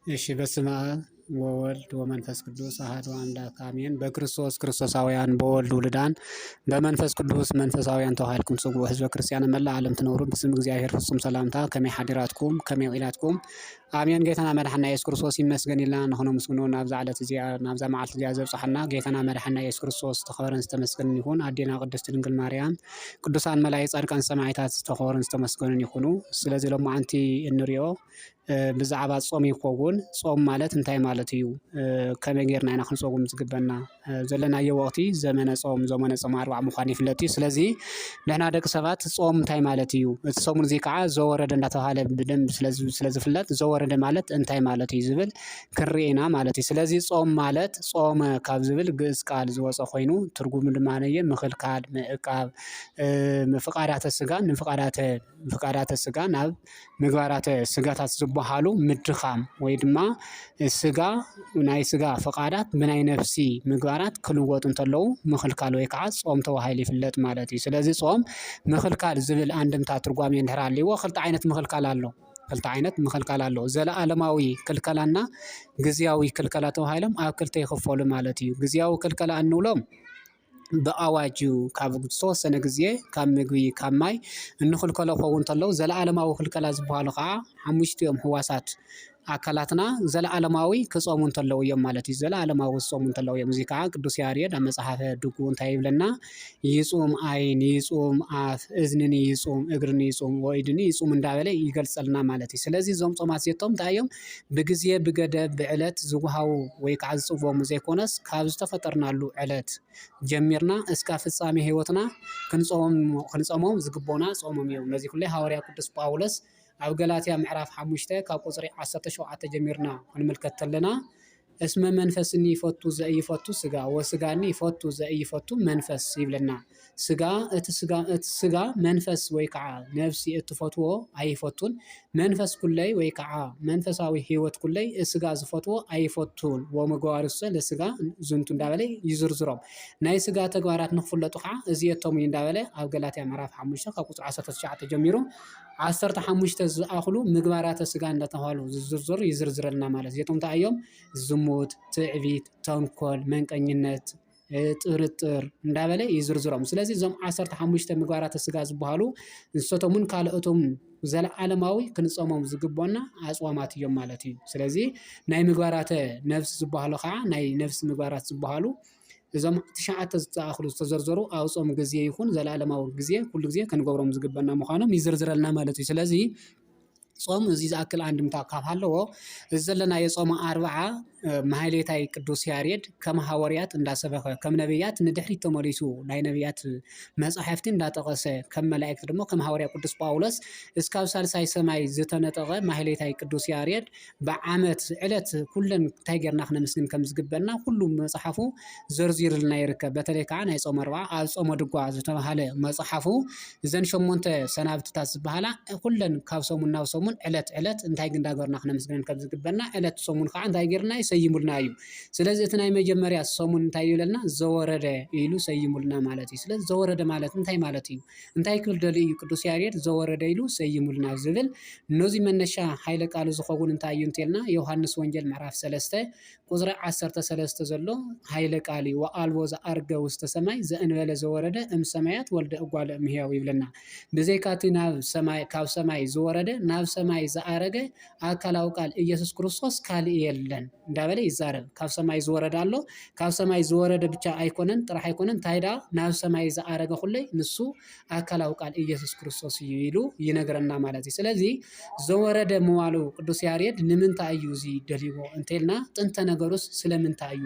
እሺ፣ በስመ አብ ወወልድ ወመንፈስ ቅዱስ አሐዱ አምላክ አሜን። በክርስቶስ ክርስቶሳውያን፣ በወልድ ውሉዳን፣ በመንፈስ ቅዱስ መንፈሳውያን ተባሂልኩም ትጽውዑ ህዝበ ክርስቲያን ኣብ መላእ ዓለም ትነብሩ፣ ብስም እግዚኣብሔር ፍጹም ሰላምታ ከመይ ሓዲራትኩም? ከመይ ውዒላትኩም? ኣሜን። ጌታና መድሓና የሱስ ክርስቶስ ይመስገን ኢልና ንኽነመስግኖ ናብዛ ዕለት እዚኣ፣ ናብዛ መዓልቲ እዚኣ ዘብጽሓና ጌታና መድሓና የሱስ ክርስቶስ ዝተኸበረን ዝተመስገነን ይኹን። ኣዴና ቅድስት ድንግል ማርያም፣ ቅዱሳን መላእክት፣ ጻድቃን፣ ሰማዕታት ዝተኸበሩን ዝተመስገኑን ይኹኑ። ስለዚ ሎማዓንቲ እንሪኦ እ፣ ብዛዕባ ጾም ይኸውን። ጾም ማለት እንታይ ማለት እዩ? እ፣ ከመይ ጌርና ኢና ክንጾም ዝግበና? እ፣ ዘለናዮ ወቕቲ ዘመነ ጾም፣ ዘመነ ጾም ኣርብዓ ምዃኑ ይፍለጥ እዩ። ስለዚ ንሕና ደቂ ሰባት ጾም እንታይ ማለት እዩ? እቲ ሰሙን እዚ ከዓ ዘወረደ እንዳተባሃለ ብደንብ ስለ ዝ-፣ ስለ ዝፍለጥ ዘወረደ ማለት እንታይ ማለት እዩ ዝብል ክንርኢ ኢና ማለት እዩ። ስለዚ ጾም ማለት ጾመ ካብ ዝብል ግእዝ ቃል ዝወጸ ኮይኑ ትርጉሙ ድማ ምኽልካል፣ ምዕቃብ፣ እ፣ ፍቃዳተ ስጋ ንፍቃዳተ ፍቃዳተ ስጋ ናብ ምግባራተ ስጋታት ዝበሃሉ ምድኻም ወይ ድማ ስጋ፣ ናይ ስጋ ፍቃዳት ብናይ ነፍሲ ምግባራት ክልወጡ እንተለዉ ምኽልካል ወይ ከዓ ጾም ተባሂሉ ይፍለጥ ማለት እዩ። ስለዚ ጾም ምኽልካል ዝብል ኣንድምታ ትርጓሜ እንድሕር ኣልዎ ክልተ ዓይነት ምኽልካል ኣሎ። ክልተ ዓይነት ምኽልካል ኣሎ። ዘለኣለማዊ ክልከላና ግዝያዊ ክልከላ ተባሂሎም ኣብ ክልተ ይኽፈሉ ማለት እዩ። ግዝያዊ ክልከላ እንብሎም ብኣዋጅ እዩ። ካብ ዝተወሰነ ግዜ ካብ ምግቢ፣ ካብ ማይ እንኽልከሎ ክኸውን እንተለዉ፣ ዘለኣለማዊ ክልከላ ዝበሃሉ ከዓ ሓሙሽቲኦም ህዋሳት ኣካላትና ዘለኣለማዊ ክጸሙ እንተለዉ እዮም ማለት እዩ። ዘለኣለማዊ ክጸሙ እንተለዉ እዮም። እዚ ከዓ ቅዱስ ያሬድ ኣብ መጽሓፈ ድጉ እንታይ ይብለና? "ይጹም ዓይን፣ ይጹም ኣፍ፣ እዝንን ይጹም፣ እግርን ይጹም፣ ወኢድን ይጹም" እንዳበለ ይገልጸልና ማለት እዩ። ስለዚ እዞም ጾማት እዚኣቶም እንታይ እዮም? ብግዜ፣ ብገደብ፣ ብዕለት ዝወሃቡ ወይ ከዓ ዝጽወሙ ዘይኮነስ፣ ካብ ዝተፈጠርናሉ ዕለት ጀሚርና እስካብ ፍጻሜ ህይወትና ክንጾሞም፣ ክንጾሞም ዝግቦና ጾሞም እዮም። ነዚ ኩሉ ሃዋርያ ቅዱስ ጳውሎስ ኣብ ገላትያ ምዕራፍ ሓሙሽተ ካብ ቁጽሪ ዓሰርተ ሸውዓተ ጀሚርና ክንምልከት ተለና፣ "እስመ መንፈስኒ ይፈቱ ዘኢይፈቱ ስጋ፣ ወስጋኒ ይፈቱ ዘኢይፈቱ መንፈስ" ይብለና። ስጋ፣ እቲ ስጋ፣ እቲ ስጋ መንፈስ ወይ ከዓ ነፍሲ እትፈትዎ ኣይፈቱን፣ መንፈስ ኩለይ ወይ ከዓ መንፈሳዊ ህይወት ኩለይ ስጋ ዝፈትዎ ኣይፈቱን፣ ወምግባሩሰ ለስጋ ዝንቱ እንዳበለ ይዝርዝሮም። ናይ ስጋ ተግባራት ንክፍለጡ ከዓ እዚኣቶም እዩ እንዳበለ ኣብ ገላትያ ምዕራፍ ሓሙሽተ ካብ ቁፅሪ ዓሰርተ ትሽዓተ ጀሚሩ ዓሰርተ ሓሙሽተ ዝኣኽሉ ምግባራተ ስጋ እንዳተባሃሉ ዝዝርዘሩ ይዝርዝረልና ማለት እዩ። እዚኣቶም እንታይ እዮም? ዝሙት፣ ትዕቢት፣ ተንኮል፣ መንቀኝነት፣ እ፣ ጥርጥር እንዳበለ ይዝርዝሮም። ስለዚ እዞም ዓሰርተ ሓሙሽተ ምግባራተ ስጋ ዝበሃሉ ንሰቶም እውን ካልኦቶም ዘለዓለማዊ ክንጾሞም ዝግቦና ኣጽዋማት እዮም ማለት እዩ። ስለዚ ናይ ምግባራተ ነፍስ ዝበሃሉ ከዓ ናይ ነፍሲ ምግባራት ዝበሃሉ እዞም ትሽዓተ ዝተኣኽሉ ዝተዘርዘሩ ኣብ ጾም ግዜ ይኹን ዘለዓለማዊ ግዜ ኩሉ ግዜ ክንገብሮም ዝግበና ምዃኖም ይዝርዝረልና ማለት እዩ። ስለዚ ጾም እዚ ዝኣክል ኣንድምታ ካብ ሃለዎ፣ እዚ ዘለናዮ ጾመ ኣርብዓ፣ እ፣ ማህሌታይ ቅዱስ ያሬድ ከም ሃዋርያት እንዳሰበኸ፣ ከም ነቢያት ንድሕሪት ተመሊሱ፣ ናይ ነቢያት መጻሕፍቲ እንዳጠቐሰ፣ ከም መላእክት ድማ ከም ሃዋርያ ቅዱስ ጳውሎስ እስካብ ሳልሳይ ሰማይ ዝተነጠቐ ማህሌታይ ቅዱስ ያሬድ ብዓመት ዕለት ኩለን እንታይ ጌርና ክነመስግን ከም ዝግበና ኩሉ መጽሓፉ ዘርዚርልና ይርከብ። በተለይ ከዓ ናይ ጾመ ኣርብዓ ኣብ ጾመ ድጓ ዝተባሃለ መጽሓፉ እዘን ሸሞንተ ሰናብትታት ዝበሃላ ኩለን ካብ ሰሙን ናብ ሰሙን ዕለት ዕለት እንታይ እንዳገበርና ክነመስግነን ከም ዝግበና ዕለት ሰሙን ከዓ እንታይ ጌርና ይሰይሙልና እዩ። ስለዚ እቲ ናይ መጀመርያ ሰሙን እንታይ ይብለልና? ዘወረደ ኢሉ ሰይሙልና ማለት እዩ። ስለዚ ዘወረደ ማለት እንታይ ማለት እዩ? እንታይ ክብል ደልዩ እዩ ቅዱስ ያሬድ ዘወረደ ኢሉ ሰይሙልና ዝብል? ነዚ መነሻ ኃይለ ቃሉ ዝኸውን እንታይ እዩ እንተልና ዮሐንስ ወንጌል ምዕራፍ ሰለስተ ቁጽሪ ዓሰርተ ሰለስተ ዘሎ ኃይለ ቃል እዩ። "ወአልቦ ዘዐርገ ውስተ ሰማይ ዘእንበለ ዘወረደ እም ሰማያት ወልደ እጓለ እምሕያው" ይብለና። ብዘይካ እቲ ናብ ሰማይ፣ ካብ ሰማይ ዝወረደ፣ ናብ ሰማይ ዝኣረገ ኣካላዊ ቃል ኢየሱስ ክርስቶስ ካልእ የለን እንዳበለ ይዛረብ። ካብ ሰማይ ዝወረደ ኣሎ። ካብ ሰማይ ዝወረደ ብቻ ኣይኮነን፣ ጥራሕ ኣይኮነን፣ እንታይ ደኣ ናብ ሰማይ ዝኣረገ ኩለይ ንሱ ኣካላዊ ቃል ኢየሱስ ክርስቶስ እዩ ኢሉ ይነግረና ማለት እዩ። ስለዚ ዘወረደ ምባሉ ቅዱስ ያሬድ ንምንታይ እዩ እዚ ደልይዎ እንተልና፣ ጥንተ ነገሩስ ስለምንታይ እዩ?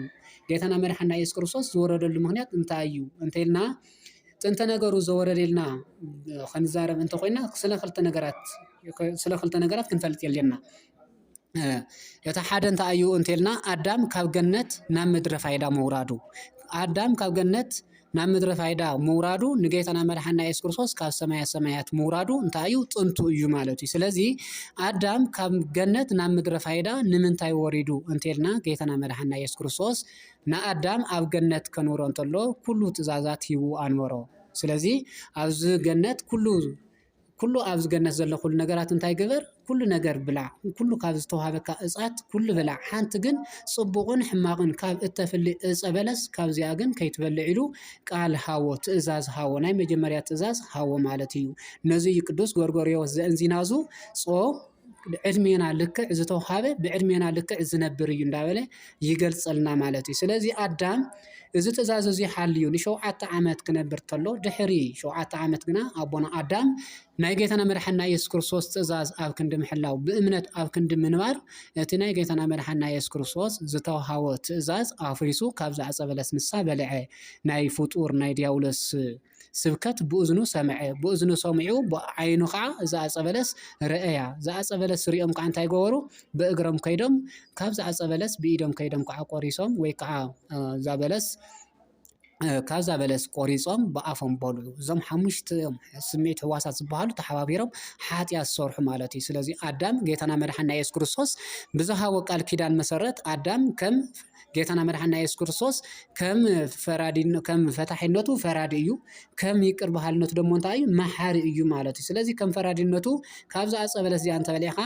ጌታና መድሓና ኢየሱስ ክርስቶስ ዝወረደሉ ምኽንያት እንታይ እዩ እንተልና፣ ጥንተ ነገሩ ዘወረደ ኢልና ክንዛረብ እንተኾይና፣ ስለ ክልተ ነገራት፣ ስለ ክልተ ነገራት ክንፈልጥ የድልየና። እ፣ እቲ ሓደ እንታይ እዩ እንተልና፣ ኣዳም ካብ ገነት ናብ ምድረ ፋይዳ ምውራዱ። ኣዳም ካብ ገነት ናብ ምድረ ፋይዳ ምውራዱ፣ ንጌታና መድሓና ኢየሱስ ክርስቶስ ካብ ሰማያ ሰማያት ምውራዱ እንታይ እዩ? ጥንቱ እዩ ማለት እዩ። ስለዚ ኣዳም ካብ ገነት ናብ ምድረ ፋይዳ ንምንታይ ወሪዱ እንተልና፣ ጌታና መድሓና ኢየሱስ ክርስቶስ ንኣዳም ኣብ ገነት ከንብሮ እንተሎ ኩሉ ትእዛዛት ሂቡ ኣንበሮ። ስለዚ ኣብዚ ገነት ኩሉ ኩሉ ኣብዚ ገነት ዘሎ ኩሉ ነገራት እንታይ ግበር? ኩሉ ነገር ብላዕ። ኩሉ ካብ ዝተዋሃበካ እጻት ኩሉ ብላዕ። ሓንቲ ግን ጽቡቕን ሕማቕን ካብ እተፍሊ እጸ በለስ ካብዚኣ ግን ከይትበልዕ ኢሉ ቃል ሃቦ፣ ትእዛዝ ሃቦ። ናይ መጀመርያ ትእዛዝ ሃቦ ማለት እዩ። ነዚ እዩ ቅዱስ ጎርጎርዮስ ዘእንዚናዙ ጾ ዕድሜና ልክዕ ዝተውሃበ ብዕድሜና ልክዕ ዝነብር እዩ እንዳበለ ይገልጸልና ማለት እዩ። ስለዚ ኣዳም እዚ ትእዛዝ እዚ ሓልዩ ንሸውዓተ ዓመት ክነብር ተሎ ድሕሪ ሸውዓተ ዓመት ግና ኣቦና ኣዳም ናይ ጌታና መድሓና ኢየሱስ ክርስቶስ ትእዛዝ ኣብ ክንዲ ምሕላው ብእምነት ኣብ ክንዲ ምንባር እቲ ናይ ጌታና መድሓና ኢየሱስ ክርስቶስ ዝተውሃቦ ትእዛዝ ኣፍሪሱ ካብዛ ዕፀ በለስ ንሳ በልዐ። ናይ ፍጡር ናይ ዲያብሎስ ስብከት ብእዝኑ ሰምዐ፣ ብእዝኑ ሰሚዑ ብዓይኑ ከዓ እዛ ዕፀ በለስ ረአያ። እዛ ዕፀ በለስ ሪኦም ከዓ እንታይ ገበሩ? ብእግሮም ከይዶም ካብዛ ዕፀ በለስ ብኢዶም ከይዶም ከዓ ቆሪሶም ወይ ከዓ እዛ በለስ ካብዛ በለስ ቆሪጾም ብኣፎም በልዑ። እዞም ሓሙሽተ ስምዒት ህዋሳት ዝበሃሉ ተሓባቢሮም ሓጢኣት ዝሰርሑ ማለት እዩ። ስለዚ ኣዳም ጌታና መድሓና የሱስ ክርስቶስ ብዝሃቦ ቃል ኪዳን መሰረት ኣዳም ከም ጌታና መድሓና የሱስ ክርስቶስ ከም ፈራዲ ከም ፈታሒነቱ ፈራዲ እዩ፣ ከም ይቅር በሃልነቱ ደሞ እንታይ እዩ? መሓሪ እዩ ማለት እዩ። ስለዚ ከም ፈራዲነቱ ካብዛ ዕፀ በለስ እዚኣ እንተበሊዕካ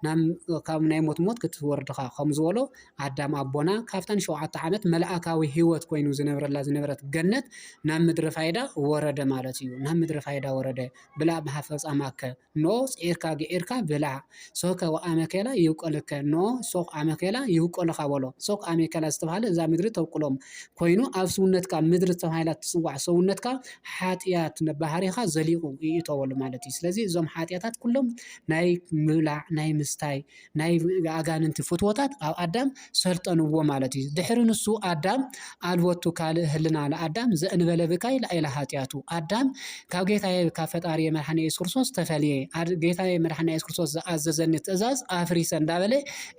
ናብ ካብ ናይ ሞት ሞት ክትወርድኻ ከም ዝበሎ ኣዳም ኣቦና ካብታ ንሸውዓተ ዓመት መልኣካዊ ህይወት ኮይኑ ዝነብረላ ዝነበረት ገነት ናብ ምድሪ ፋይዳ ወረደ ማለት እዩ። ናብ ምድሪ ፋይዳ ወረደ። ብላዕ ብሃፈጻማከ ኖ ጽዒርካ ግዒርካ ብላዕ። ሶከ ወኣመኬላ ይውቀልከ ኖ ሶክ ኣመኬላ ይውቀልኻ በሎ። ሶክ ኣመኬላ ዝተባሃለ እዛ ምድሪ ተውቅሎም ኮይኑ ኣብ ሰውነትካ ምድሪ ተባሂላ ትጽዋዕ ሰውነትካ ሓጢኣት ባህሪኻ ዘሊቑ ይእተወሉ ማለት እዩ። ስለዚ እዞም ሓጢኣታት ኩሎም ናይ ምብላዕ ናይ ምስታይ ናይ ኣጋንንቲ ፍትወታት ኣብ ኣዳም ሰልጠንዎ ማለት እዩ። ድሕሪ ንሱ ኣዳም ኣልቦቱ ካልእ ህልና ንኣዳም ዘእንበለ ብካይ ላኢለ ሓጢኣቱ ኣዳም ካብ ጌታየ ካብ ፈጣሪ መድሓኒ የሱስ ክርስቶስ ተፈልየ። ጌታየ መድሓኒ የሱስ ክርስቶስ ዝኣዘዘኒ ትእዛዝ ኣፍሪሰ እንዳበለ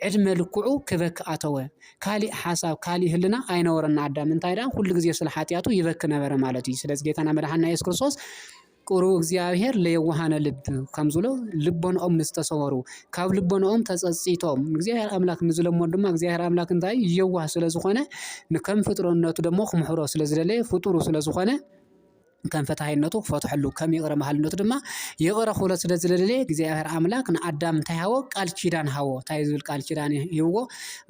ዕድመ ልክዑ ክበክ ኣተወ። ካሊእ ሓሳብ ካሊእ ህልና ኣይነበሮን ንኣዳም። እንታይ ደኣ ኩሉ ግዜ ስለ ሓጢኣቱ ይበክ ነበረ ማለት እዩ። ስለዚ ጌታና መድሓና የሱስ ክርስቶስ ቁሩብ እግዚኣብሔር ለየዋሃነ ልብ ከም ዝብሎ ልቦንኦም ንዝተሰወሩ ካብ ልቦንኦም ተጸጺቶም እግዚኣብሔር ኣምላክ ንዝለሞ ድማ እግዚኣብሔር ኣምላክ እንታይ የዋህ ስለ ዝኾነ ከም ፍጡርነቱ ደሞ ክምሕሮ ስለ ዝደለየ ፍጡሩ ስለ ዝኾነ ከም ፈታሂነቱ ክፈትሐሉ ከም ይቕረ መሃልነቱ ድማ ይቕረ ክብሎ ስለ ዝደለየ እግዚኣብሔር ኣምላክ ንኣዳም እንታይ ሃቦ? ቃል ኪዳን ሃቦ። እንታይ ዝብል ቃል ኪዳን ይህብዎ?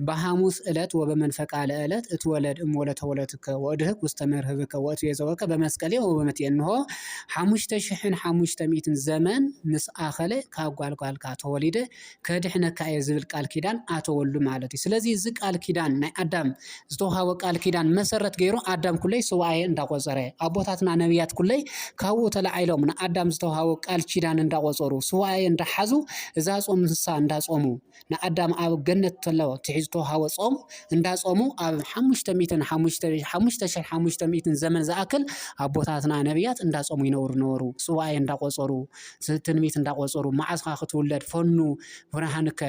በሐሙስ ዕለት ወበመንፈቃ ለዕለት እትወለድ እምወለተወለትከ ወእድህክ ውስተ መርህብከ ወእትቤዘወከ በመስቀሌ ወበመትየ እንሆ ሓሙሽተ ሽሕን ሓሙሽተ ሚእትን ዘመን ምስ ኣኸለ ካብ ጓልጓልካ ተወሊደ ከድሕነካ እየ ዝብል ቃል ኪዳን ኣተወሉ ማለት እዩ። ስለዚ እዚ ቃል ኪዳን ናይ ኣዳም ዝተውሃቦ ቃል ኪዳን መሰረት ገይሩ ኣዳም ኩለይ ስዋኤ እንዳቆፀረ ኣቦታትና ነቢያት ኩለይ ካብኡ ተለዓይሎም ንኣዳም ዝተውሃቦ ቃል ኪዳን እንዳቆፀሩ ስዋኤ እንዳሓዙ እዛ ጾም ንሳ እንዳጾሙ ንኣዳም ኣብ ገነት ተሎ ትሒዙ ተዋሃቦ ጾም እንዳጾሙ ኣብ ሓሙሽተ ሚእትን ሓሙሽተ ሓሙሽተ ሽሕን ሓሙሽተ ሚእትን ዘመን ዝኣክል ኣቦታትና ነቢያት እንዳጾሙ ይነብሩ ነበሩ። ስዋኤ እንዳቆጸሩ ትንቢት እንዳቆጸሩ መዓስኻ ክትውለድ ፈኑ ብርሃንከ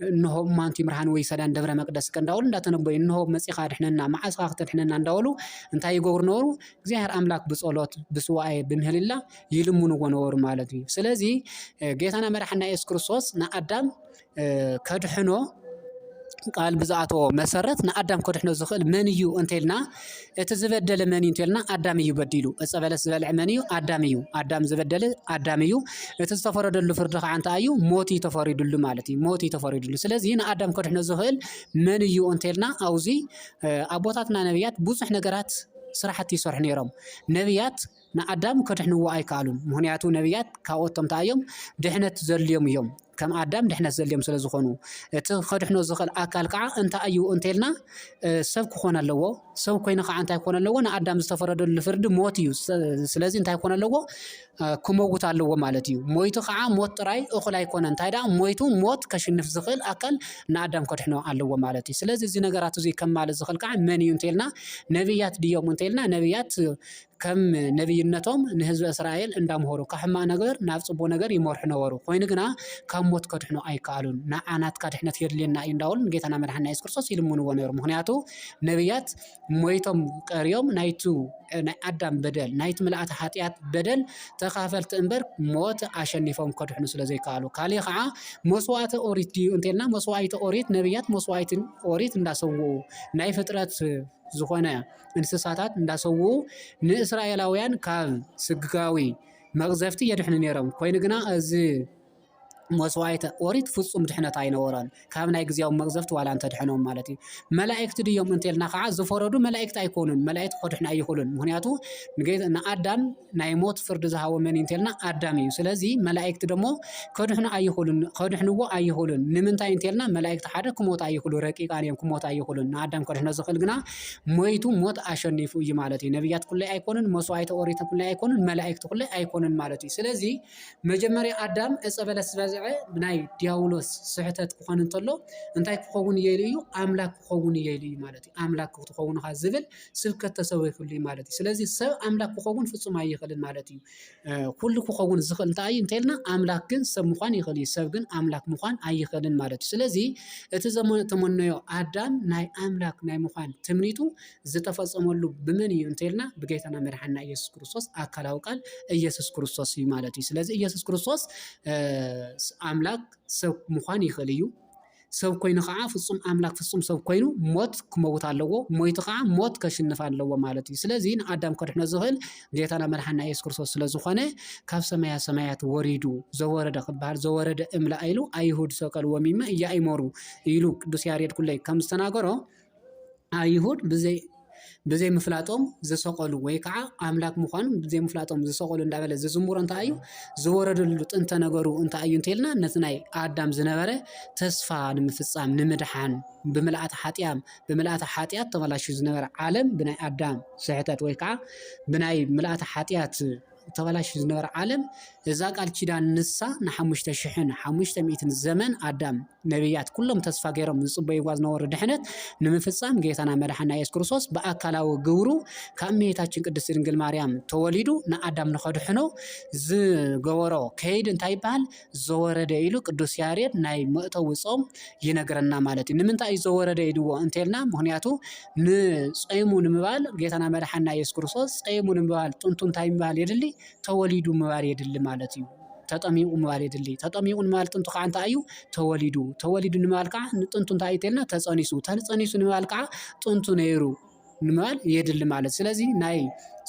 እንሆ እማንቲ ምርሃን ወይ ሰዳን ደብረ መቅደስ እንዳበሉ እንዳተነበዩ እንሆ መጺኻ ድሕነና መዓስኻ ክትድሕነና እንዳበሉ እንታይ ይገብሩ ነበሩ? እግዚኣብሔር ኣምላክ ብጸሎት ብስዋኤ ብምህልላ ይልምንዎ ነበሩ ማለት እዩ። ስለዚ ጌታና መድሓና የሱስ ክርስቶስ ንኣዳም ከድሕኖ ቃል ብዝኣተዎ መሰረት ንኣዳም ከድሕኖ ዝኽእል መን እዩ እንተልና እቲ ዝበደለ መን እዩ እንተልና ኣዳም እዩ በዲሉ። እፀ በለስ ዝበልዐ መን እዩ? ኣዳም እዩ። ኣዳም ዝበደለ ኣዳም እዩ። እቲ ዝተፈረደሉ ፍርዲ ከዓ እንታይ እዩ? ሞት እዩ ተፈሪዱሉ ማለት እዩ። ሞት እዩ ተፈሪዱሉ። ስለዚ ንኣዳም ከድሕኖ ዝኽእል መን እዩ እንተልና ኣብዚ ኣቦታትና ነቢያት ብዙሕ ነገራት ስራሕቲ ይሰርሑ ነይሮም። ነቢያት ንኣዳም ከድሕንዎ ኣይከኣሉን። ምኽንያቱ ነቢያት ካብኦቶም እንታይ እዮም? ድሕነት ዘድልዮም እዮም። ከም ኣዳም ድሕነት ዘድልዮም ስለ ዝኾኑ እቲ ከድሕኖ ዝኽእል ኣካል ከዓ እንታይ እዩ እንተልና ሰብ ክኾን ኣለዎ። ሰብ ኮይኑ ከዓ እንታይ ክኾን ኣለዎ? ንኣዳም ዝተፈረደሉ ፍርዲ ሞት እዩ። ስለዚ እንታይ ክኾን ኣለዎ? ክመውት ኣለዎ ማለት እዩ። ሞይቱ ከዓ ሞት ጥራይ እኹል ኣይኮነን። እንታይ ደኣ ሞይቱ ሞት ከሽንፍ ዝኽእል ኣካል ንኣዳም ከድሕኖ ኣለዎ ማለት እዩ። ስለዚ እዚ ነገራት እዚ ከማልእ ዝኽእል ከዓ መን እዩ እንተልና ነቢያት ድዮም እንተልና ነቢያት ከም ነቢይነቶም ንህዝቢ እስራኤል እንዳምሃሩ ካብ ሕማቕ ነገር ናብ ጽቡቕ ነገር ይመርሑ ነበሩ። ኮይኑ ግና ካብ ሞት ከድሕኑ ኣይከኣሉን። ንዓ ናትካ ድሕነት የድልየና እዩ እንዳበሉ ንጌታና መድሓና የሱስ ክርስቶስ ይልምንዎ ነይሩ። ምኽንያቱ ነቢያት ሞይቶም ቀርዮም ናይቲ ናይ ኣዳም በደል ናይቲ ምልኣተ ሓጢኣት በደል ተኻፈልቲ እምበር ሞት ኣሸኒፎም ከድሕኑ ስለ ዘይከኣሉ። ካሊእ ከዓ መስዋእቲ ኦሪት ድዩ እንተልና መስዋእቲ ኦሪት ነቢያት መስዋእቲ ኦሪት እንዳሰውኡ ናይ ፍጥረት ዝኾነ እንስሳታት እንዳሰውኡ ንእስራኤላውያን ካብ ስጋዊ መቕዘፍቲ የድሕኑ ነይሮም። ኮይኑ ግና እዚ መስዋዕተ ኦሪት ፍጹም ድሕነት ኣይነበሮን፣ ካብ ናይ ግዜያዊ መቕዘፍቲ ዋላ እንተድሐኖም ማለት እዩ። መላእክቲ ድዮም እንተልና ከዓ ዝፈረዱ መላእክቲ ኣይኮኑን፣ መላእክቲ ከድሕኑ ኣይኽእሉን። ምክንያቱ ንጌ- ንኣዳም ናይ ሞት ፍርዲ ዝሃቦ መን እዩ እንተልና ኣዳም እዩ። ስለዚ መላእክቲ ደሞ ከድሕኑ ኣይኽእሉን፣ ከድሕንዎ ኣይኽእሉን። ንምንታይ እንተልና መላእክቲ ሓደ ክሞት ኣይኽእሉ፣ ረቂቃን እዮም፣ ክሞት ኣይኽእሉን። ንኣዳም ከድሕኖ ዝኽእል ግና ሞይቱ ሞት ኣሸኒፉ እዩ ማለት እዩ። ነቢያት ኩለይ ኣይኮኑን፣ መስዋዕተ ኦሪት ኩለይ ኣይኮኑን፣ መላእክቲ ኩለይ ኣይኮኑን ማለት እዩ። ስለዚ መጀመርያ ኣዳም ዕፀ በለስ ዝበልዐ ብናይ ዲያብሎስ ስሕተት ክኾን እንተሎ እንታይ ክኸውን እየ ኢሉ እዩ? ኣምላክ ክኸውን እየ ኢሉ እዩ ማለት እዩ። ኣምላክ ክትኸውን ኢኻ ዝብል ስብከት ተሰቢኹሉ እዩ ማለት እዩ። ስለዚ ሰብ ኣምላክ ክኸውን ፍጹም ኣይኽእልን ማለት እዩ። እ፣ ኩሉ ክኸውን ዝኽእል እንታይ እዩ እንተልና ኣምላክ ግን ሰብ ምዃን ይኽእል እዩ፣ ሰብ ግን ኣምላክ ምዃን ኣይኽእልን ማለት እዩ። ስለዚ እቲ ዘመ- ተመነዮ ኣዳም ናይ ኣምላክ ናይ ምዃን ትምኒቱ ዝተፈጸመሉ ብመን እዩ እንተልና ብጌታና መድሓና ኢየሱስ ክርስቶስ ኣካላዊ ቃል ኢየሱስ ክርስቶስ እዩ ማለት እዩ። ስለዚ ኢየሱስ ክርስቶስ እ፣ ኣምላክ ሰብ ምዃን ይኽእል እዩ። ሰብ ኮይኑ ከዓ ፍጹም ኣምላክ ፍጹም ሰብ ኮይኑ ሞት ክመውት ኣለዎ። ሞይቱ ከዓ ሞት ከሽንፍ ኣለዎ ማለት እዩ። ስለዚ ንኣዳም ከድሕኖ ዝኽእል ጌታና መድሓና ኢየሱስ ክርስቶስ ስለ ዝኾነ ካብ ሰማያ ሰማያት ወሪዱ ዘወረደ ክበሃል ዘወረደ እምላእ ኢሉ ኣይሁድ ሰቀልዎ ሚመ እያእመሩ ኢሉ ቅዱስ ያሬድ ኩለይ ከም ዝተናገሮ ኣይሁድ ብዘይ ብዘይምፍላጦም ዝሰቐሉ ወይ ከዓ ኣምላክ ምዃኑ ብዘይምፍላጦም ዝሰቐሉ እንዳበለ ዝዝምሮ እንታይ እዩ? ዝወረደሉ ጥንተ ነገሩ እንታይ እዩ እንተልና ነቲ ናይ ኣዳም ዝነበረ ተስፋ ንምፍጻም ንምድሓን ብምልኣተ ሓጢኣም ብምልኣተ ሓጢኣት ተበላሽዩ ዝነበረ ዓለም ብናይ ኣዳም ስሕተት ወይ ከዓ ብናይ ምልኣተ ሓጢኣት ተበላሽዩ ዝነበረ ዓለም እዛ ቃል ኪዳን ንሳ ንሓሙሽተ ሽሕን ሓሙሽተ ሚእትን ዘመን ኣዳም ነቢያት ኩሎም ተስፋ ገይሮም ዝጽበይዋ ዝነበሩ ድሕነት ንምፍጻም ጌታና መድሓና የሱስ ክርስቶስ ብኣካላዊ ግብሩ ካብ እመቤታችን ቅድስት ድንግል ማርያም ተወሊዱ ንኣዳም ንኸድሕኖ ዝገበሮ ከይድ እንታይ ይበሃል? ዘወረደ ኢሉ ቅዱስ ያሬድ ናይ መእተዊ ጾም ይነግረና ማለት እዩ። ንምንታይ እዩ ዘወረደ ኢልዎ እንተልና ምኽንያቱ ንጸይሙ ንምባል ጌታና መድሓና የሱስ ክርስቶስ ጸይሙ ንምባል ጥንቱ እንታይ ምባል የድሊ? ተወሊዱ ምባል የድሊ ማለት እዩ። ተጠሚቑ ምባል የድሊ። ተጠሚቑ ንምባል ጥንቱ ከዓ እንታይ እዩ? ተወሊዱ። ተወሊዱ ንምባል ከዓ ንጥንቱ እንታይ እዩ እንተልና ተጸኒሱ። ተጸኒሱ ንምባል ከዓ ጥንቱ ነይሩ ንምባል የድሊ ማለት። ስለዚ ናይ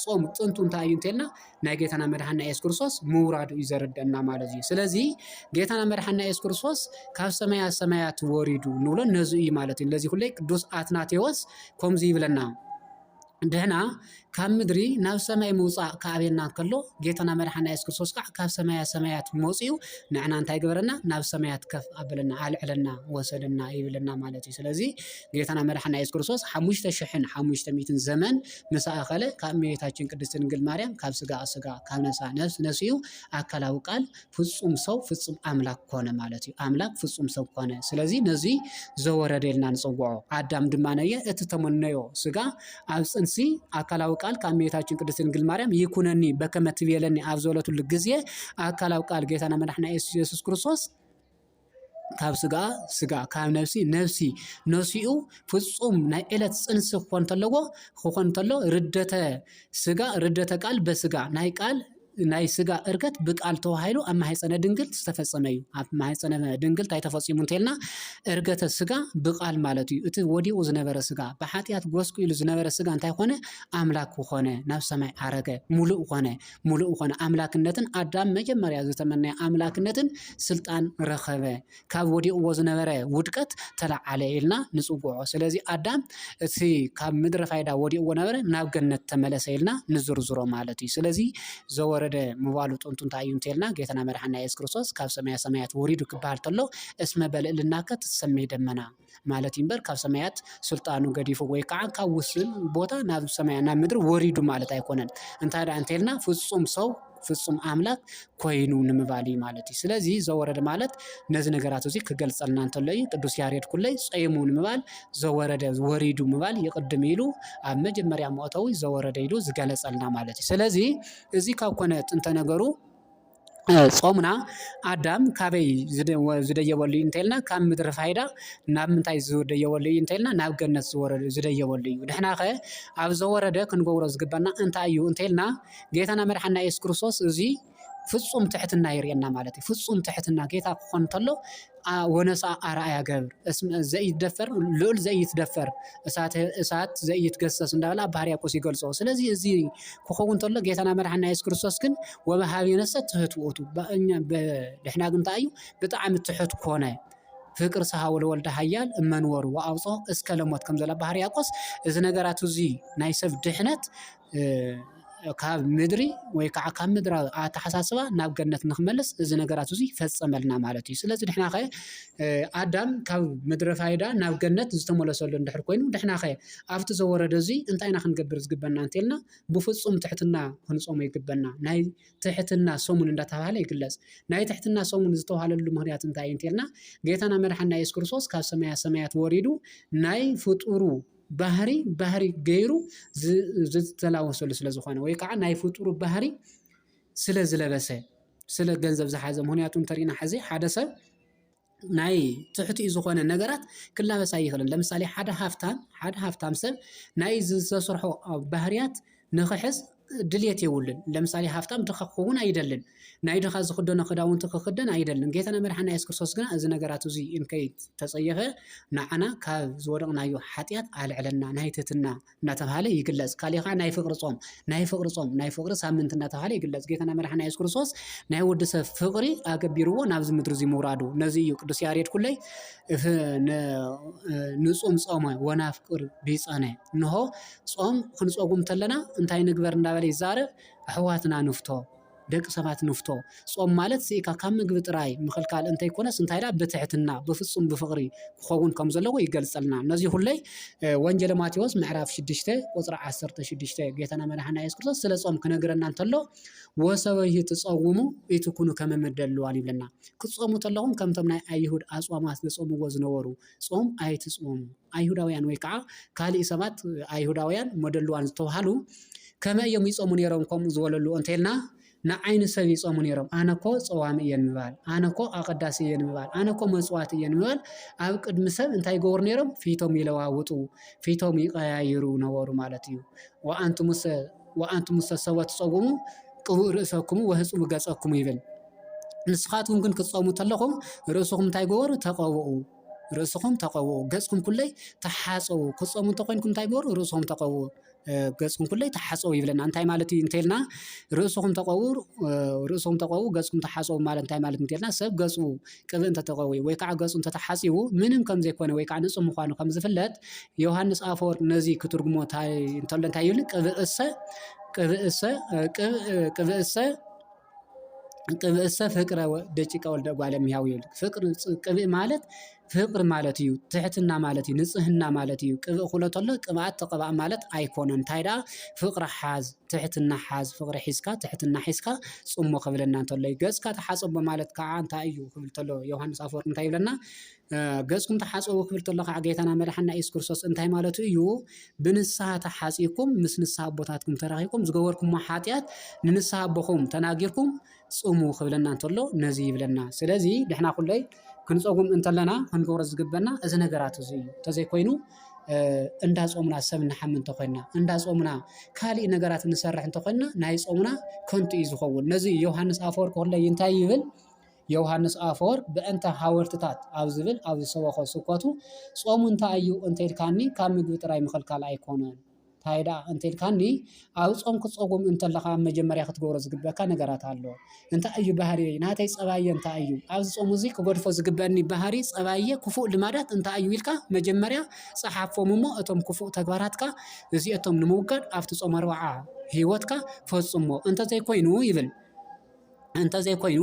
ጾም ጥንቱ እንታይ እዩ እንተልና ናይ ጌታና መድሓና የሱስ ክርስቶስ ምውራዱ እዩ ዘረደና ማለት እዩ። ስለዚ ጌታና መድሓና የሱስ ክርስቶስ ካብ ሰማያ ሰማያት ወሪዱ ንብሎ ነዚ እዩ ማለት እዩ። ለዚ ኩለይ ቅዱስ ኣትናቴዎስ ከምዚ ይብለና። ድሕና ካብ ምድሪ ናብ ሰማይ ምውፃእ ክኣብየና እንከሎ ጌታና መድሓና የሱስ ክርስቶስ ከዓ ካብ ሰማያ ሰማያት መፂኡ ንዕና እንታይ ገበረና? ናብ ሰማያት ከፍ ኣበለና፣ ኣልዕለና፣ ወሰደና ይብለና ማለት እዩ። ስለዚ ጌታና መድሓና የሱስ ክርስቶስ ሓሙሽተ ሽሕን ሓሙሽተ ሚእትን ዘመን ምስ ኣኸለ ካብ እመቤታችን ቅድስት ድንግል ማርያም ካብ ስጋ ስጋ ካብ ነሳ ነፍስ ነሲኡ ኣካላዊ ቃል ፍጹም ሰው ፍጹም ኣምላክ ኮነ ማለት እዩ። ኣምላክ ፍጹም ሰብ ኮነ። ስለዚ ነዚ ዘወረደ ኢልና ንጽውዖ። ኣዳም ድማ ነየ እቲ ተመነዮ ስጋ ኣብ ጽንሲ ኣካላዊ ቃል ካብ እመቤታችን ቅድስት ድንግል ማርያም ይኩነኒ በከመ ትቤለኒ ኣብ ዝበለትሉ ግዜ ኣካላዊ ቃል ጌታና መድሓና የሱስ ክርስቶስ ካብ ስጋ ስጋ ካብ ነፍሲ ነፍሲ ነሲኡ ፍጹም ናይ ዕለት ጽንሲ ክኾን ተለዎ ክኾን ተሎ ርደተ ስጋ ርደተ ቃል በስጋ ናይ ቃል ናይ ስጋ እርገት ብቃል ተዋሂሉ ኣብ ማህፀነ ድንግል ዝተፈጸመ እዩ። ኣብ ማህፀነ ድንግል እንታይ ተፈጺሙ እንተልና እርገተ ስጋ ብቃል ማለት እዩ። እቲ ወዲቑ ዝነበረ ስጋ ብሓጢኣት ጎስቁ ኢሉ ዝነበረ ስጋ እንታይ ኮነ? ኣምላክ ኮነ፣ ናብ ሰማይ ዓረገ፣ ሙሉእ ኮነ። ሙሉእ ኮነ ኣምላክነትን ኣዳም መጀመርያ ዝተመነየ ኣምላክነትን ስልጣን ረኸበ። ካብ ወዲቕዎ ዝነበረ ውድቀት ተለዓለ ኢልና ንጽውዖ። ስለዚ ኣዳም እቲ ካብ ምድረ ፋይዳ ወዲቕዎ ነበረ ናብ ገነት ተመለሰ ኢልና ንዝርዝሮ ማለት እዩ። ስለዚ ዘወረደ ምባሉ ጥንቱ እንታይ እዩ እንተልና ጌታና መድሓና የሱስ ክርስቶስ ካብ ሰማያ ሰማያት ወሪዱ ክበሃል ተሎ እስመ በልዕልናከ ትሰመይ ደመና ማለት እዩ እምበር ካብ ሰማያት ስልጣኑ ገዲፉ ወይ ከዓ ካብ ውስን ቦታ ናብ ሰማያ ናብ ምድሪ ወሪዱ ማለት ኣይኮነን። እንታይ ደኣ እንተልና ፍጹም ሰው ፍጹም ኣምላክ ኮይኑ ንምባል እዩ ማለት እዩ። ስለዚ ዘወረደ ማለት ነዚ ነገራት እዚ ክገልጸልና እንተሎ እዩ። ቅዱስ ያሬድ ኩለይ ጸይሙ ንምባል ዘወረደ ወሪዱ ምባል ይቕድም ኢሉ ኣብ መጀመርያ መእተዊ ዘወረደ ኢሉ ዝገለጸልና ማለት እዩ። ስለዚ እዚ ካብ ኮነ ጥንተ ነገሩ ጾምና ኣዳም ካበይ ዝደየበሉ እዩ እንተልና ካብ ምድሪ ፋይዳ ናብ ምንታይ ዝደየበሉ እዩ እንተልና ናብ ገነት ዝደየበሉ እዩ። ድሕናኸ ኣብ ዘወረደ ክንገብሮ ዝግበና እንታይ እዩ እንተልና ጌታና መድሓና የሱስ ክርስቶስ እዚ ፍጹም ትሕትና የርእየና ማለት እዩ። ፍጹም ትሕትና ጌታ ክኾን እንተሎ ኣ-፣ ወነሳ ኣርኣያ ገብር፣ እስም-፣ ዘይትደፈር ልዑል ዘይትደፈር፣ እሳት፣ እሳት ዘይትገሰስ እንዳበለ ኣብ ባህሪ ያቆስ ይገልጾ። ስለዚ እዚ ክኸውን እንተሎ ጌታና መድሓና የሱስ ክርስቶስ ግን "ወበሃብ የነሰ ትሕት ውእቱ"፣ ብ-፣ እኛ ብ-፣ ድሕና ግን እንታይ እዩ? ብጣዕሚ ትሑት ኮነ። "ፍቅር ሰሃው ለወልደ ሃያል እመንወሩ ወአውፅኦ እስከ ለሞት" ከም ዘላ ባህሪ ያቆስ፣ እዚ ነገራት እዚ ናይ ሰብ ድሕነት፣ እ፣ ካብ ምድሪ ወይ ከዓ ካብ ምድራዊ ኣተሓሳስባ ናብ ገነት ንክመልስ እዚ ነገራት እዚ ይፈጸመልና ማለት እዩ። ስለዚ ድሕናኸ፣ እ፣ ኣዳም ካብ ምድረ ፋይዳ ናብ ገነት ዝተመለሰሉ እንድሕር ኮይኑ፣ ድሕናኸ ኣብቲ ዘወረደ እዚ እንታይ ኢና ክንገብር ዝግበና እንተልና፣ ብፍጹም ትሕትና ክንጾሞ ይግበና። ናይ ትሕትና ሰሙን እንዳተባሃለ ይግለጽ። ናይ ትሕትና ሰሙን ዝተባሃለሉ ምኽንያት እንታይ እዩ እንተልና፣ ጌታና መድሓና የሱስ ክርስቶስ ካብ ሰማያ ሰማያት ወሪዱ ናይ ፍጡሩ ባህሪ፣ ባህሪ ገይሩ ዝ-፣ ዝተላወሰሉ ስለ ዝኾነ፣ ወይ ከዓ ናይ ፍጡሩ ባህሪ ስለ ዝለበሰ፣ ስለ ገንዘብ ዝሓዘ። ምኽንያቱ እንተሪእና ሕዚ ሓደ ሰብ ናይ ትሕቲኡ ዝኾነ ነገራት ክላበስ ኣይኽእልን። ለምሳሌ ሓደ ሃፍታም፣ ሓደ ሃፍታም ሰብ ናይ ዝተሰርሖ ባህርያት ንኽሕዝ ድልየት የብሉን። ለምሳሌ ሃፍታም ድኻ ክኸውን ኣይደልን። ናይ ድኻ ዝኽደኖ ክዳውንቲ ክኽደን ኣይደልን። ጌታና መድሓና የሱስ ክርስቶስ ግና እዚ ነገራት እዚ እንከይተጸየፈ ንዓና ካብ ዝወደቕናዮ ሓጢኣት ኣልዕለና፣ ናይ ትሕትና እናተባሃለ ይግለጽ። ካሊእ ከዓ ናይ ፍቅሪ ጾም፣ ናይ ፍቅሪ ጾም፣ ናይ ፍቅሪ ሳምንት እናተባሃለ ይግለጽ። ጌታና መድሓና የሱስ ክርስቶስ ናይ ወዲ ሰብ ፍቅሪ ኣገቢርዎ ናብዚ ምድሪ እዚ ምውራዱ። ነዚ እዩ ቅዱስ ያሬድ ኩለይ እፍ-፣ ን-፣ ንጹም ጾመ ወናፍቅር ቢጸነ። እንሆ ጾም ክንጾጉም እንተለና እንታይ ንግበር እንዳበለ ይዛረብ? ኣሕዋትና ንፍቶ፣ ደቂ ሰባት ንፍቶ። ጾም ማለት ስኢካ ካብ ምግቢ ጥራይ ምኽልካል እንተይኮነስ እንታይ ደኣ ብትሕትና፣ ብፍጹም ብፍቅሪ ክኸውን ከም ዘለዎ ይገልጸልና። ነዚ ኩለይ፣ እ፣ ወንጌለ ማቴዎስ ምዕራፍ ሽዱሽተ ቁጽሪ ዓሰርተ ሽዱሽተ ጌታና መድሓና የሱስ ክርስቶስ ስለ ጾም ክነግረና እንተሎ፣ "ወሰበሂ ትጸውሙ ኢትኩኑ ከመ ምደልዋን" ይብለና። ክትጾሙ ተለኹም ከምቶም ናይ ኣይሁድ ኣጽዋማት ዝጾምዎ ዝነበሩ ጾም ኣይትጾሙ። ኣይሁዳውያን ወይ ከዓ ካሊእ ሰባት ኣይሁዳውያን መደልዋን ዝተባሃሉ ከመ እዮም ይጾሙ ነይሮም ከምኡ ዝበለሉ እንተልና፣ ንዓይ ንሰብ ይጾሙ ነይሮም። ኣነ እኮ ጸዋሚ እየ ንምባል፣ ኣነ እኮ ኣቐዳሲ እየ ንምባል፣ ኣነ እኮ መጽዋቲ እየ ንምባል ኣብ ቅድሚ ሰብ እንታይ ይገብሩ ነይሮም? ፊቶም ይለዋውጡ፣ ፊቶም ይቀያይሩ ነበሩ ማለት እዩ። "ወኣንቱሙሰ፣ ወኣንቱሙሰ ሰበ ትጸውሙ ቅቡእ ርእሰኩሙ ወህጽቡ ገጸኩሙ" ይብል። ንስኻትኩም ግን ክትጸሙ ተለኹም ርእስኹም እንታይ ግበሩ? ተቐብኡ። ርእስኹም ተቐብኡ፣ ገጽኩም ኩለይ ተሓጸቡ። ክትጸሙ እንተኾይንኩም እንታይ ግበሩ? ርእስኹም ተቐብኡ፣ እ፣ ገጽኩም ኩለይ ተሓጸቡ ይብለና። እንታይ ማለት እዩ እንተልና፣ ርእስኹም ተቐብኡ፣ እ፣ ርእስኹም ተቐብኡ፣ ገጽኩም ተሓጸቡ ማለት እንታይ ማለት እንተልና፣ ሰብ ገጹ ቅብእ እንተተቐብኡ ወይ ከዓ ገጹ እንተተሓጺቡ ምንም ከም ዘይኮነ ወይ ከዓ ንጹህ ምዃኑ ከም ዝፍለጥ፣ ዮሃንስ ኣፈወርቅ ነዚ ክትርጉሞ እንታይ፣ እንተሎ እንታይ ይብል? ቅብእሰ፣ ቅብእሰ፣ እ፣ ቅብ-፣ እ፣ ቅብእሰ፣ ቅብእሰ ፍቅረ ወ-፣ ደቂቀ ወልደ እጓለ እምሕያው ይብል። ፍቅሪ፣ ጽ-፣ ቅብእ ማለት ፍቅሪ ማለት እዩ፣ ትሕትና ማለት እዩ፣ ንጽህና ማለት እዩ። ቅብእ ክብሎ ተሎ ቅብኣት ተቐባእ ማለት ኣይኮነን። እንታይ ደኣ? ፍቅሪ ሓዝ፣ ትሕትና ሓዝ፣ ፍቅሪ ሒዝካ፣ ትሕትና ሒዝካ ጽሞ ክብለና እንተሎ እዩ። ገጽካ ተሓጸቦ ማለት ከዓ እንታይ እዩ ክብል ተሎ ዮሃንስ ኣፈወርቅ እንታይ ይብለና? እ፣ ገጽኩም ተሓጸቡ ክብል ተሎ ከዓ ጌታና መድሓና ኢየሱስ ክርስቶስ እንታይ ማለቱ እዩ? ብንስሓ ተሓጺብኩም ምስ ንስሓ ኣቦታትኩም ተራኺብኩም ዝገበርኩሞ ሓጢኣት ንንስሓ ኣቦኹም ተናጊርኩም ጽሙ ክብለና እንተሎ ነዚ ይብለና። ስለዚ ድሕና ኩለይ ክንጸጉም እንተለና ክንገብሮ ዝግበና እዚ ነገራት እዚ እዩ። እንተዘይኮይኑ፣ እ፣ እንዳ ጾምና ሰብ ንሓሚ እንተኾይንና፣ እንዳ ጾምና ካሊእ ነገራት ንሰርሕ እንተኾይንና ናይ ጾምና ከንቱ እዩ ዝኸውን። ነዚ ዮሃንስ ኣፈወርቅ ኩለይ እንታይ ይብል? ዮሃንስ ኣፈወርቅ ብእንተ ሃወርትታት ኣብ ዝብል ኣብ ዝሰበኾ ስብከቱ ጾም እንታይ እዩ እንተ ኢልካኒ ካብ ምግቢ ጥራይ ምኽልካል ኣይኮነን። እንታይ ደኣ እንተ ኢልካኒ፣ ኣብ ጾም ክትጸጉም እንተለኻ መጀመርያ ክትገብሮ ዝግበካ ነገራት ኣሎ። እንታይ እዩ ባህርየይ? ናተይ ጸባየ እንታይ እዩ? ኣብዚ ጾም እዚ ክገድፎ ዝግበኒ ባህሪ፣ ጸባየ፣ ክፉእ ልማዳት እንታይ እዩ ኢልካ መጀመርያ ጸሓፎም እሞ እቶም ክፉእ ተግባራትካ እዚኣቶም ንምውጋድ ኣብቲ ጾም ኣርብዓ ህይወትካ ፈጽሞ። እንተዘይኮይኑ ይብል፣ እንተዘይኮይኑ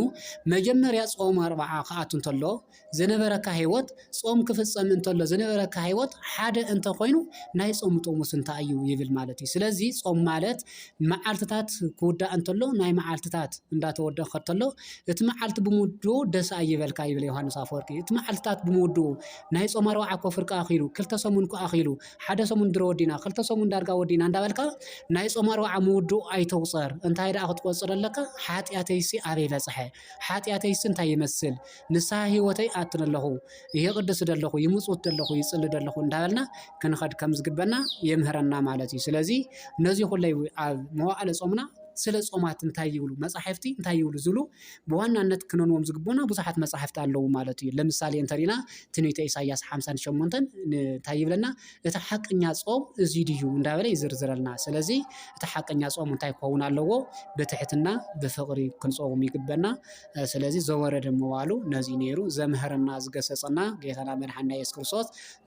መጀመርያ ጾም ኣርብዓ ክኣቱ እንተሎ ዝነበረካ ህይወት፣ ጾም ክፍጸም እንተሎ ዝነበረካ ህይወት ሓደ እንተኾይኑ ናይ ጾም ጥቕሙስ እንታይ እዩ ይብል ማለት እዩ። ስለዚ ጾም ማለት መዓልትታት ክውዳእ እንተሎ ናይ መዓልትታት እንዳተወደኸ ከሎ እቲ መዓልቲ ብምውድኡ ደስ ኣይበልካ ይብል ዮሃንስ ኣፈወርቂ። እቲ መዓልትታት ብምውድኡ ናይ ጾም ኣርብዓ እኮ ፍርቂ ኣኺሉ፣ ክልተ ሰሙን እኮ ኣኺሉ፣ ሓደ ሰሙን ድሮ ወዲና፣ ክልተ ሰሙን ዳርጋ ወዲና እንዳበልካ ናይ ጾም ኣርብዓ ምውድኡ ኣይትቑጸር። እንታይ ደኣ ክትቆጽር ኣለካ? ሓጢኣተይሲ ኣበይ በጽሐ? ሓጢኣተይሲ እንታይ ይመስል? ንስሓ ህይወተይ ኣትን ኣለኹ፣ የቕድስ ደለኹ፣ ይምጽውት ደለኹ፣ ይጽሊ ደለኹ እንዳበልና ክንኸድ ከም ዝግበና የምህረና ማለት እዩ። ስለዚ ነዚ ኩለይ ኣብ መዋዕለ ጾምና ስለ ጾማት እንታይ ይብሉ መጻሕፍቲ እንታይ ይብሉ ዝብሉ ብዋናነት ክነንዎም ዝግቡና ብዙሓት መጻሕፍቲ ኣለዉ ማለት እዩ። ለምሳሌ እንተሪና ትንቢተ ኢሳያስ ሓምሳን ሸሞንተን እንታይ ይብለና? እቲ ሓቅኛ ጾም እዚ ድዩ እንዳበለ ይዝርዝረልና። ስለዚ እቲ ሓቅኛ ጾም እንታይ ክኸውን ኣለዎ? ብትሕትና ብፍቕሪ ክንጾም ይግበና። ስለዚ ዘወረደ ምባሉ ነዚ ነይሩ። ዘምሀረና ዝገሰጸና ጌታና መድሓና የሱስ ክርስቶስ